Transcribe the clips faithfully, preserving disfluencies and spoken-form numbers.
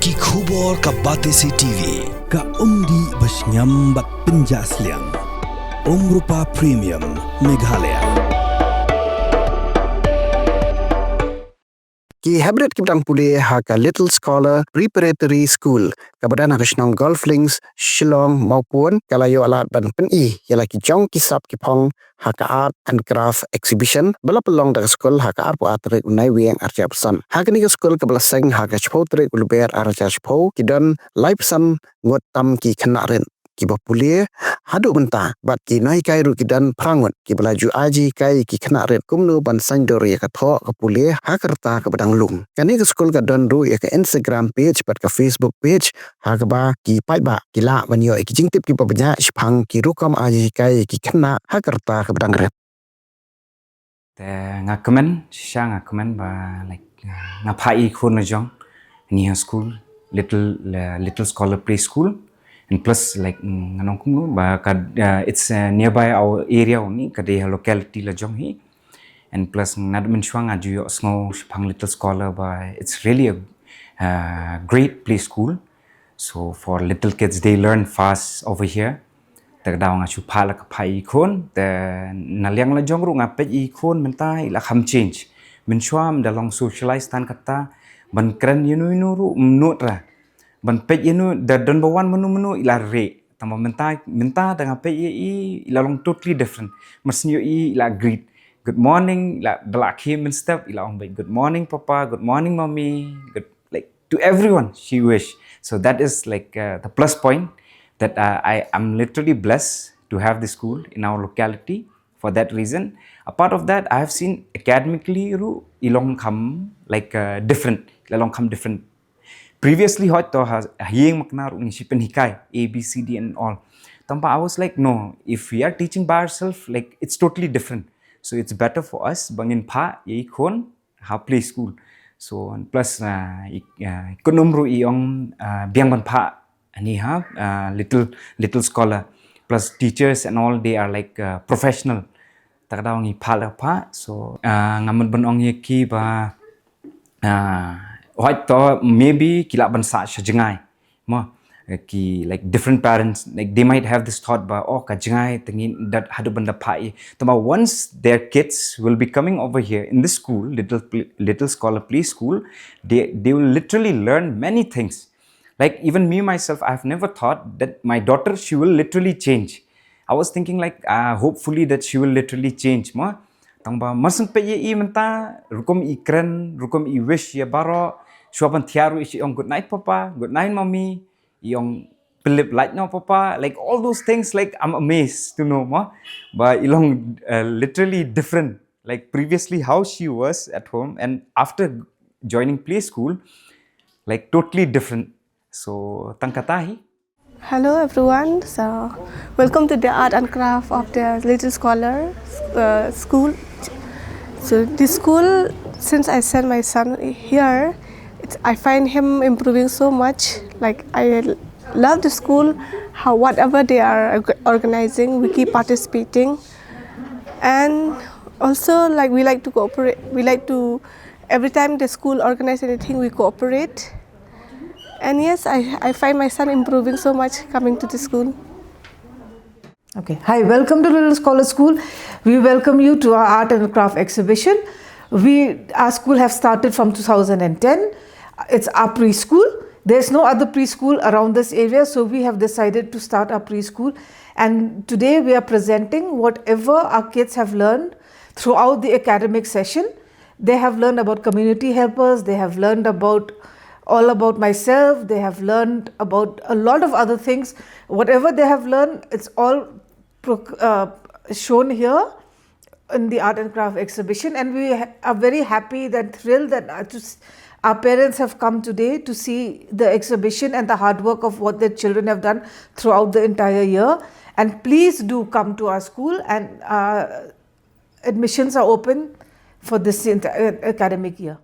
Ki khubor ka Batesi T V, ka umdih ba shngiam bad pynjah sliang. Umrupa Premium, Meghalaya. Ki heprit kiba dang pule ha ka Little Scholar Preparatory School kaba don ha ka shnong Golf Links, Shillong, Mawpun, ka la ïoh lad ban pyni ïa la ki jong ki sap ki phong ha ka Art and Craft Exhibition ba la pynlong da ka skul ha ka arphew ar tarik u Naiwieng arhajar arphew san. Ha kane ka skul kaba la seng ha ka shiphew tarik u Lber arhajar shiphew, ki don laiphew san ngut tam ki khynnah rit kiba pule haduh mynta, bad ki nonghikai ruh ki don phra ngut kiba la ju ai jinghikai ïa ki khynnah rit kumno ban sngewdur ïa ka thoh ka pule ha ka rta kaba dang lung. Kane ka skul ka don ruh ïa ka Instagram page bad ka Facebook page ha kaba ki paidbah ki lah ban ïoh ïa ki jingtip kiba bniah shaphang ki rukom ai jinghikai ïa ki khynnah ha ka rta kaba dang rit. Te nga kmen, shisha nga kmen ba, like, nga phah ïa i khun la jong ha kane ka school, Little, uh, Little Scholar Preschool. And plus, like, mm, ngan ong kumno ba ka, uh, it's, uh, nearby our area only, ka dei ha locality la jong hi. And plus, naduh mynshuwa nga ju ïohsngew shaphang Little Scholar ba it's really a, uh, great preschool. So for little kids, they learn fast over here. Te ka daw nga shu phah la ka phah ïa i khun, te na liang la jong ruh nga peit ïa i khun mynta i la kham change. Mynshuwa ym da long socialize tang katta, ban kren ïano ïano ruh ym nud re. Ban peit ïano da don ba wan mano mano i la rieh. Tangba mynta, mynta da nga peit ïa i, i la long totally different. Mar shu ïohi i la greet. Good morning, i la, da la khie mynstep, i la ong beit, "Good morning, Papa. Good morning, Mommy." Good, like, to everyone she wish. So that is, like, uh, the plus point that, uh, I am literally blessed to have the school in our locality for that reason. Apart of that, I have seen academically ruh i long kham, like, uh, different. I long kham different. Previously, hooid to ha, ha ïing makna ruh ngi shu pynhikai A B C D and all. Tangba I was like, "No, if we are teaching by ourselves, like, it's totally different. So it's better for us ba ngin phah ïa i khun ha play school." So, and plus, uh, i, uh, i kynum ruh i ong, uh, biang ban phah ani ha, uh, Little, Little Scholar. Plus teachers and all, they are, like, uh, professional. Te ka daw ngi phah la phah. So, uh, nga mut ban ong ïa ki ba, uh, hooid to maybe ki lah ban sah sha jngai. Mo, eh, ki, like, different parents, like, they might have this thought ba, "Oh, ka jngai te ngin da haduh ban da phah ïa." Tangba once their kids will be coming over here in this school, Little Pl-, Little Scholar Preschool, they, they will literally learn many things. Like, even me myself, I have never thought that my daughter, she will literally change. I was thinking, like, uh, hopefully that she will literally change, mo. Tangba mar shu peit ïa i mynta, rukom i kren, rukom i wish ïa baroh, shuwa ban thiah ruh i shu ong, "Good night, Papa, good night, Mommy." I ong, "Pynlip light noh, Papa." Like, all those things, like, I'm amazed to know, mo. Ba i long, uh, literally different. Like, previously how she was at home and after joining play school, like, totally different. So, tang kata hi. Hello everyone, so welcome to the art and craft of the Little Scholar, uh, school. So this school, since I sent my son here, it's, I find him improving so much. Like, I love the school, how whatever they are org-, organizing, we keep participating. And also, like, we like to cooperate, we like to, every time the school organize anything, we cooperate. And yes, I, I find my son improving so much coming to the school. Okay. Hi, welcome to Little Scholar School. We welcome you to our art and craft exhibition. We, our school have started from two thousand and ten. It's our preschool. There's no other preschool around this area, so we have decided to start our preschool. And today we are presenting whatever our kids have learned throughout the academic session. They have learned about community helpers, they have learned about, all about myself, they have learned about a lot of other things. Whatever they have learned, it's all pro-, uh, shown here in the art and craft exhibition, and we ha-, are very happy and thrilled that, uh, to s-, our parents have come today to see the exhibition and the hard work of what their children have done throughout the entire year. And please do come to our school, and, uh, admissions are open for this ent-, uh, academic year.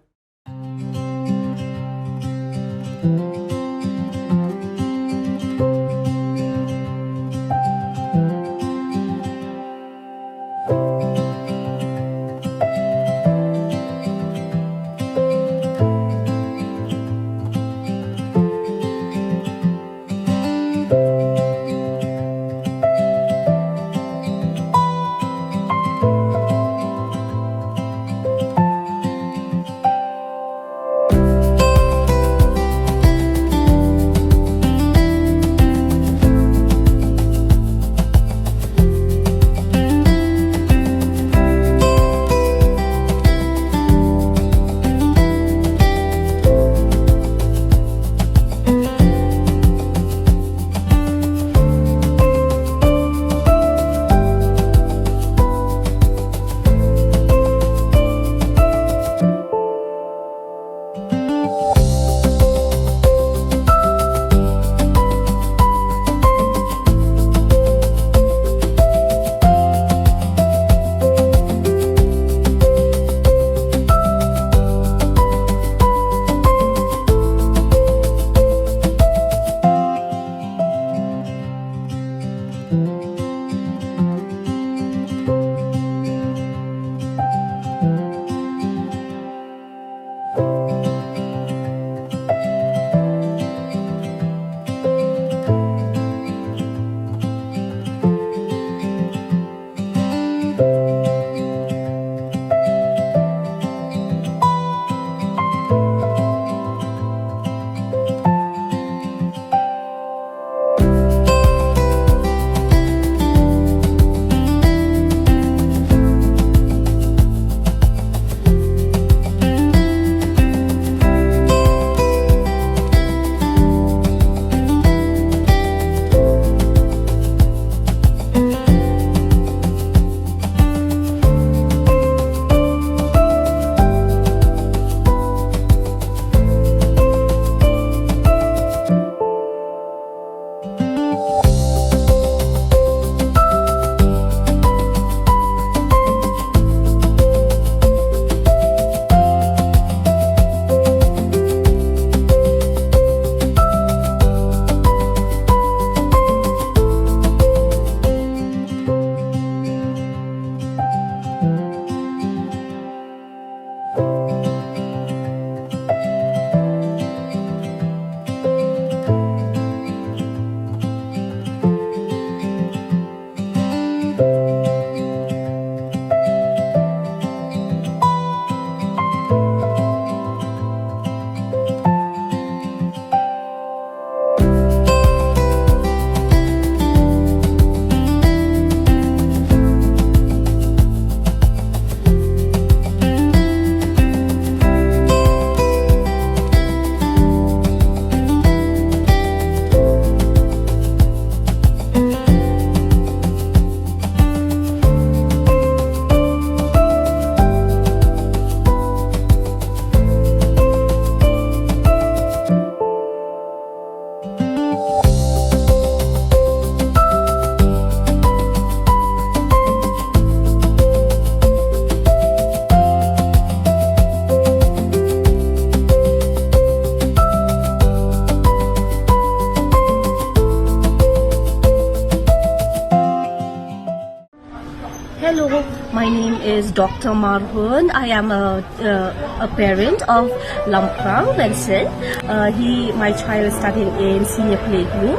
My name is Doctor Marhun. I am a, uh, a parent of Lamprang Vincent. Uh, he, my child is studying in senior playgroup.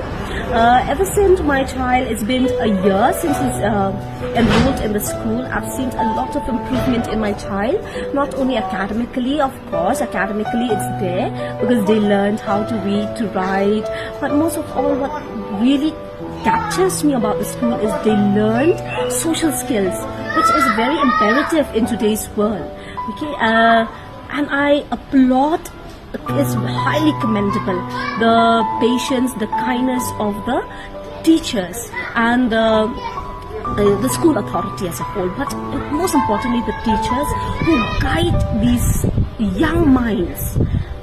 Uh, ever since my child, it's been a year since he's uh, enrolled in the school. I've seen a lot of improvement in my child, not only academically, of course, academically it's there because they learned how to read, to write, but most of all, what really captures me about the school is they learned social skills, which is very imperative in today's world. Okay, uh, and I applaud, it's highly commendable, the patience, the kindness of the teachers and the uh, the school authority as a whole, but most importantly, the teachers who guide these young minds,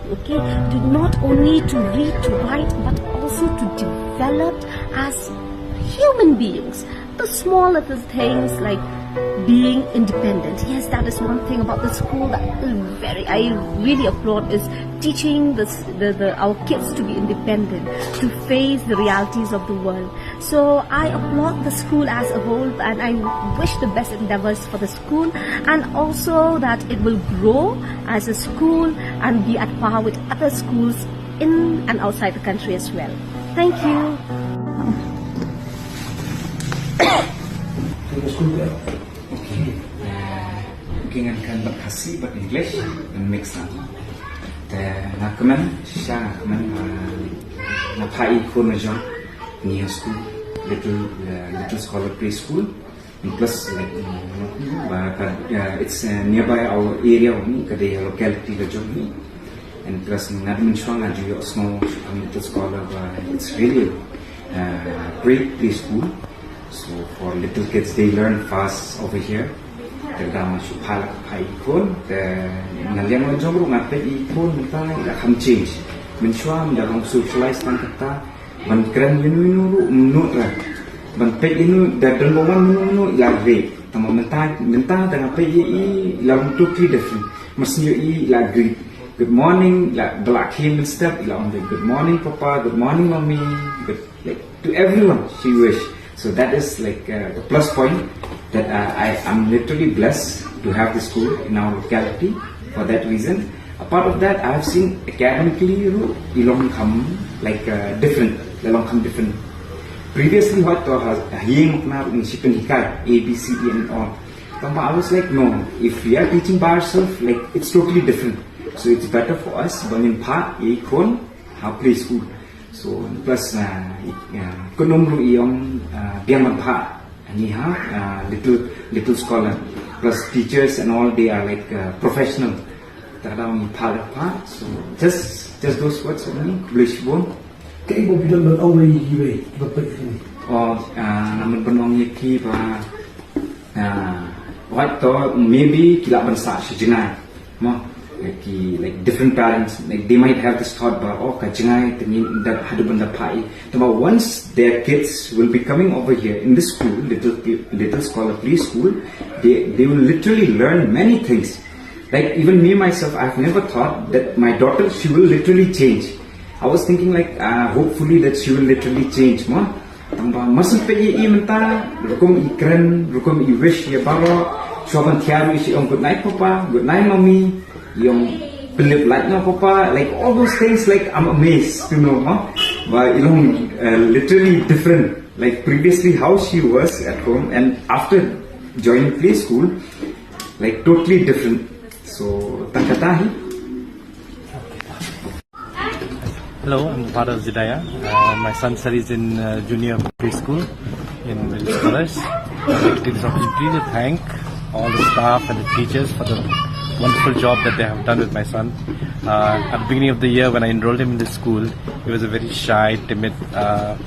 okay, to not only to read, to write, but also to develop as human beings. The small little things like being independent. Yes, that is one thing about the school that is very, I really applaud, is teaching this, the, the our kids to be independent, to face the realities of the world. So I applaud the school as a whole, and I wish the best endeavors for the school, and also that it will grow as a school and be at par with other schools in and outside the country as well. Thank you. Okay. Okay, ngan kren bad Khasi bad English, ngan mix lang. Te nga kmen, shisha nga kmen, nga phah ïa i khun jong nga ha school, little, uh, Little Scholar Preschool. And plus, like, uh, ba ka, uh, it's uh, nearby our area only, ka dei locality ka jong ngi. And plus, nga da mynshuwa nga ju ïohsngew shaphang Little Scholar ba it's really a uh, great preschool. So for little kids, they learn fast over here. Te da nga shu phah la ka phah i khun, te na liang la jong ruh nga peit i khun mynta i la kham change. Mynshuwa ym da long socialize tang katta, ban kren ïano ïano ruh ym nud re. Ban peit ïano da don ba wan mynno mynno i la greet. Tangba mynta mynta da nga peit ïa i i la long totally different. Mar shu ïohi i la greet. Good morning, la ba la khie mynstep i la ong good morning papa, good morning mommy, good, like, to everyone she wish. So that is like uh, the plus point that uh, I am literally blessed to have the school in our locality for that reason. Apart of that, I have seen academically ruh i long kham like uh, different, i long kham different. Previously, what to ha ha ïing kna ruh ngi shu pynhikai A B C D and all. Tangba I was like, no, if we are teaching by ourselves, like, it's totally different. So it's better for us ba ngin phah ïa i khun ha preschool. So plus uh, uh, kynnoh ruh i ong uh, biang ban phah ngi ha uh, Little Little Scholar, plus teachers and all, they are like uh, professional. Te da ngi phah la phah. So just just those words only. Khublei shibun. Kaei ba phi don ban ong ïa kiwei kiba peit hangne? Oh, uh, nga mut ban ong ïa ki ba uh, hooid to maybe ki lah ban sah sha jngai, mo, ki, like, different parents, like, they might have this thought ba, oh, ka jngai te ngin da haduh ban da phah i. Tangba once their kids will be coming over here in this school, Little Little Scholar Preschool, they they will literally learn many things. Like, even me myself, I've never thought that my daughter, she will literally change. I was thinking, like, uh, hopefully that she will literally change, mo. Tangba mar shu peit ïa i mynta, rukom i kren, rukom i wish ïa baroh, shuwa ban thiah ruh i shu ong good night papa, good night mommy, i ong pynlip light noh papa, like, all those things, like, I'm amazed to know, mo. Ba i long uh, literally different. Like, previously how she was at home and after joining preschool, like, totally different. So tang kata hi. Hello, I'm Father Zidaya. Uh, my son studies in uh, junior preschool in Little Scholars. I'd like to take this opportunity to thank all the staff and the teachers for the wonderful job that they have done with my son. Uh, at the beginning of the year, when I enrolled him in this school, he was a very shy, timid, uh,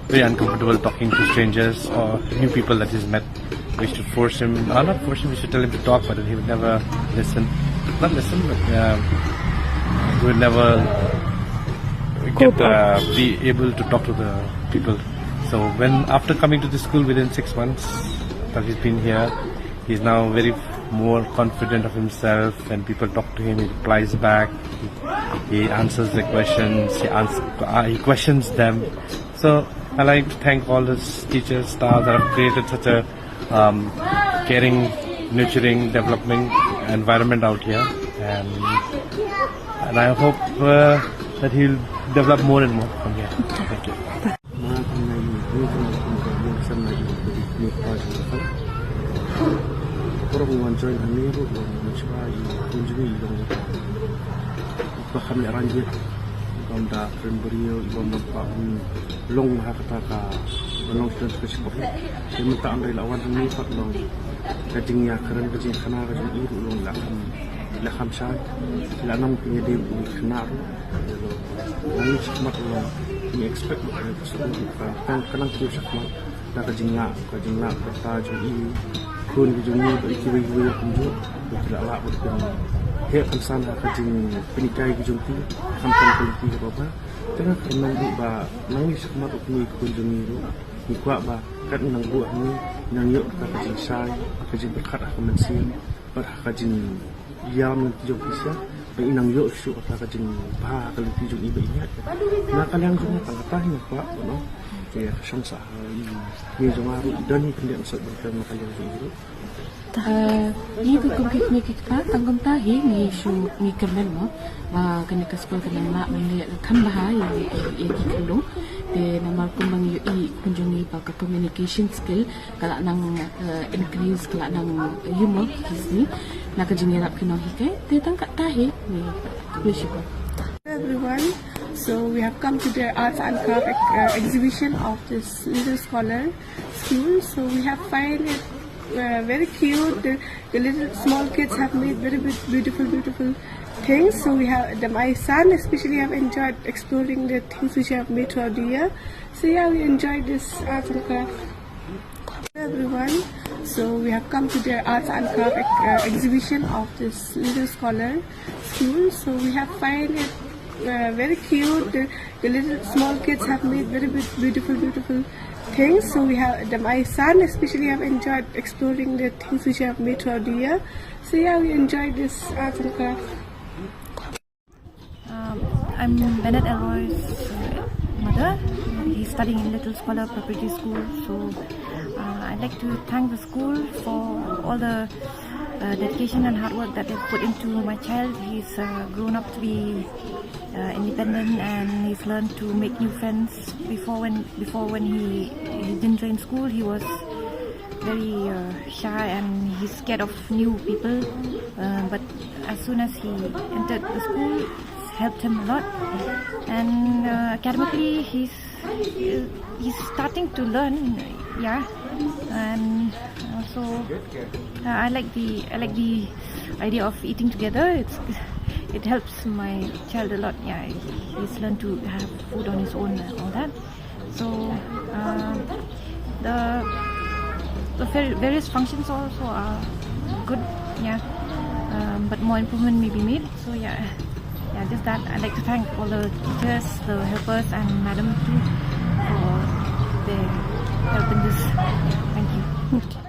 very uncomfortable talking to strangers or new people that he's met. We used to force him, uh, not force him, we used to tell him to talk, but then he would never listen. Not listen, but um, he would never get, uh, be able to talk to the people. So when, after coming to the school, within six months that he's been here, he's now very more confident of himself. When people talk to him, he replies back. He, he answers the questions. He answers, uh, he questions them. So I like to thank all the teachers, staff that have created such a um, caring nurturing, developing environment out here, and, and I hope uh, that he'll develop more and more from here. Thank you. Ba kham ïa rangbah, i bym da kren briew, i bym da ba long ha kata ka, ba long kren ka shipor. Te mynta hynrei la wan hangne pat long ka jingïakren, ka jingkhana ka jong i ruh long la kham, la kham shai. La nang pynïadei u khynnah ruh. Ngi shakhmat long ngi expect ba ka shu ka, ka nang kiew shakhmat. Na ka jinglah, ka jinglah pyrta jong i khun ki jong ngi, ba i kiwei kiwei kumjuh ba ki lah lah ba ki heh kynsan ha ka jingpynhikai ki jong ki, khamtam ka lynti kaba bha. Te nga kyrmen ruh ba nangne shakhmat u kmie khun jong ngi ruh ngi kwah ba kat nang buh hangne nang ïoh ka, ka jingshai, ka jingpyrkhat ha ka mynsiem bad ha ka jingïalam lynti jong phi sha, ba i nang ïoh shuh ka, ka jingbha ha ka lynti jong i ba i ïaid. Na ka liang jong nga tang kata hi nga kwah, you know. Te ka shong sa ha i kmie jong nga ruh i don hi khyndiat sot ban kren na ka liang jong i ruh. Ngi ruh kum ki kmie ki kpa tang kumta hi ngi shu ngi kyrmen mo ba kane ka skul ka nang lah ban leh ka kam bha ïa ki khyllung. Te namar kumba ngi ïohi khun jong ngi ba ka communication skill ka la nang increase, ka la nang ïoh mo ki sngi na ka jingïarap ki nonghikai. Te tang kata hi ngi khublei shibun. Everyone, so we have come to the arts and craft ex- uh, exhibition of this little scholar school. So we have find it uh, very cute. The, the little small kids have made very beau- beautiful, beautiful things. So we have the, my son especially have enjoyed exploring the things which I have made throughout the year. So yeah, we enjoyed this arts and craft. Hello everyone. So we have come to the arts and craft ex- uh, exhibition of this little scholar school. So we have find it uh, very cute. The, the little small kids have made very beau- beautiful, beautiful things. So we have the, my son especially have enjoyed exploring the things which I have made throughout the year. So yeah, we enjoyed this arts and craft. Um, I'm Bennett Elroy's uh, mother. He's studying in Little Scholar Preparatory School. So uh, I'd like to thank the school for all the uh, dedication and hard work that they've put into my child. He's uh, grown up to be uh, independent and he's learned to make new friends. Before when before when he he didn't join school, he was very uh, shy and he's scared of new people. Uh, but as soon as he entered the school, it's helped him a lot. And uh, academically, he's he's starting to learn. Yeah, and also uh, I like the I like the idea of eating together. It's it helps my child a lot. Yeah, he's learned to have food on his own and all that. So uh, the the var- various functions also are good. Yeah, um, but more improvement may be made. So yeah, yeah, just that. I'd like to thank all the teachers, the helpers, and madam too for their help in this. Thank you.